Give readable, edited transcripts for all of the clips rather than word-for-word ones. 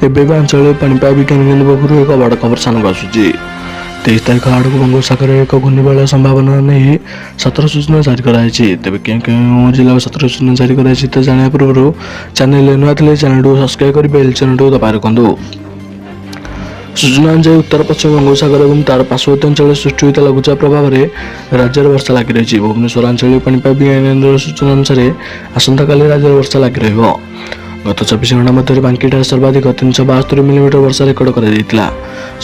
ଏବେ ବି ଆଞ୍ଚଳିକ ପାଣିପାଗ ବିଜ୍ଞାନ କେନ୍ଦ୍ର ପକ୍ଷରୁ ଏକ ବଡ଼ ଖବର ସାମ୍ନାକୁ ଆସୁଛି। 23 ତାରିଖ ଆଡ଼କୁ ବଙ୍ଗୋପସାଗରରେ ଏକ ଘୂର୍ଣ୍ଣିବଳୟ ସମ୍ଭାବନା ନେଇ ସତର୍କ ସୂଚନା ଜାରି କରାଯାଇଛି। ତେବେ କେଉଁ କେଉଁ ଜିଲ୍ଲାକୁ ସତର୍କ ସୂଚନା ଜାରି କରାଯାଇଛି ତ ଜାଣିବା ପୂର୍ବରୁ ଚ୍ୟାନେଲରେ ନୂଆ ଥିଲେ ଚ୍ୟାନେଲଟିକୁ ସବସ୍କ୍ରାଇବ୍ କରି ବେଲ୍ ଚ୍ୟାନେଲଟିକୁ ଦବାଇ ରଖନ୍ତୁ। ସୂଚନା ଅନୁଯାୟୀ, ଉତ୍ତର ପଶ୍ଚିମ ବଙ୍ଗୋପସାଗର ଏବଂ ତାର ପାର୍ଶ୍ୱବର୍ତ୍ତୀ ଅଞ୍ଚଳରେ ସୃଷ୍ଟି ହୋଇଥିବା ଲଘୁଚାପ ପ୍ରଭାବରେ ରାଜ୍ୟରେ ବର୍ଷା ଲାଗି ରହିଛି। ଭୁବନେଶ୍ୱର ଆଞ୍ଚଳିକ ପାଣିପାଗ ବିଜ୍ଞାନ କେନ୍ଦ୍ରର ସୂଚନା ଅନୁସାରେ, ଆସନ୍ତାକାଲି ରାଜ୍ୟରେ ବର୍ଷା ଲାଗି ରହିବ। ଗତ 24 ଘଣ୍ଟା ମଧ୍ୟରେ ବାଙ୍କିଠାରେ ସର୍ବାଧିକ 372 ମିଲିମିଟର ବର୍ଷା ରେକର୍ଡ କରାଯାଇଥିଲା।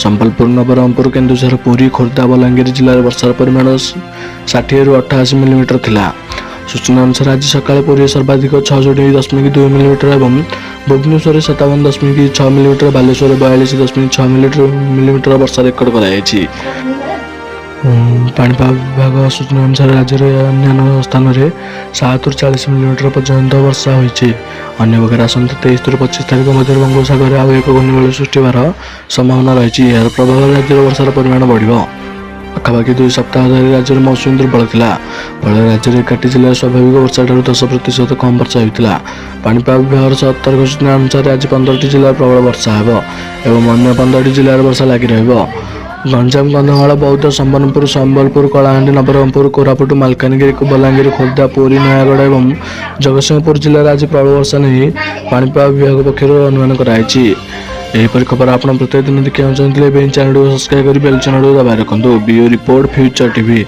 ସମ୍ବଲପୁର, ନବରଙ୍ଗପୁର, କେନ୍ଦୁଝର, ପୁରୀ, ଖୋର୍ଦ୍ଧା, ବଲାଙ୍ଗୀର ଜିଲ୍ଲାରେ ବର୍ଷାର ପରିମାଣ 60ରୁ 88 ମିଲିମିଟର ଥିଲା। ସୂଚନା ଅନୁସାରେ, ଆଜି ସକାଳେ ପୁରୀରେ ସର୍ବାଧିକ 66.2 ମିଲିମିଟର ଏବଂ ଭୁବନେଶ୍ୱରରେ 57.6 ମିଲିମିଟର, ବାଲେଶ୍ୱରରେ 42.6 ମିଲିମିଟର ବର୍ଷା ରେକର୍ଡ କରାଯାଇଛି। ପାଣିପାଗ ବିଭାଗ ସୂଚନା ଅନୁସାରେ, ରାଜ୍ୟର ଅନ୍ୟାନ୍ୟ ସ୍ଥାନରେ 7ରୁ 40 ମିଲିମିଟର ପର୍ଯ୍ୟନ୍ତ ବର୍ଷା ହୋଇଛି। ଅନ୍ୟପକ୍ଷରେ ଆସନ୍ତା 23ରୁ 25 ତାରିଖ ମଧ୍ୟରେ ବଙ୍ଗୋପସାଗରରେ ଆଉ ଏକ ଘୂର୍ଣ୍ଣିବଳୟ ସୃଷ୍ଟି ହେବାର ସମ୍ଭାବନା ରହିଛି। ଏହାର ପ୍ରଭାବରେ ରାଜ୍ୟରେ ବର୍ଷାର ପରିମାଣ ବଢ଼ିବ। ପାଖାପାଖି 2 ସପ୍ତାହ ଧରି ରାଜ୍ୟରେ ମୌସୁମୀ ଦୁର୍ବଳ ଥିଲା। ଫଳରେ ରାଜ୍ୟରେ 11ଟି ଜିଲ୍ଲାରେ ସ୍ୱାଭାବିକ ବର୍ଷାଠାରୁ 10% କମ୍ ବର୍ଷା ହୋଇଥିଲା। ପାଣିପାଗ ବିଭାଗର ସତର୍କ ସୂଚନା ଅନୁସାରେ, ଆଜି 15ଟି ଜିଲ୍ଲାରେ ପ୍ରବଳ ବର୍ଷା ହେବ ଏବଂ ଅନ୍ୟ 15ଟି ଜିଲ୍ଲାରେ ବର୍ଷା ଲାଗି ରହିବ। ଗଞ୍ଜାମ, କନ୍ଧମାଳ, ବୌଦ୍ଧ, ସମ୍ବଲପୁର, କଳାହାଣ୍ଡି, ନବରଙ୍ଗପୁର, କୋରାପୁଟ, ମାଲକାନଗିରି, ବଲାଙ୍ଗୀର, ଖୋର୍ଦ୍ଧା, ପୁରୀ, ନୟାଗଡ଼ ଏବଂ ଜଗତସିଂହପୁର ଜିଲ୍ଲାରେ ଆଜି ପ୍ରବଳ ବର୍ଷା ନେଇ ପାଣିପାଗ ବିଭାଗ ପକ୍ଷରୁ ଅନୁମାନ କରାଯାଇଛି। ଏହିପରି ଖବର ଆପଣ ପ୍ରତ୍ୟେକ ଦିନ ଦେଖିବାକୁ ଚାହୁଁଥିଲେ ଏବେ ହିଁ ଚ୍ୟାନେଲଟିକୁ ସବସ୍କ୍ରାଇବ୍ କରି ବେଲ୍ ଚ୍ୟାନେଲଟିକୁ ଦବାଇ ରଖନ୍ତୁ। Bureau report, future TV.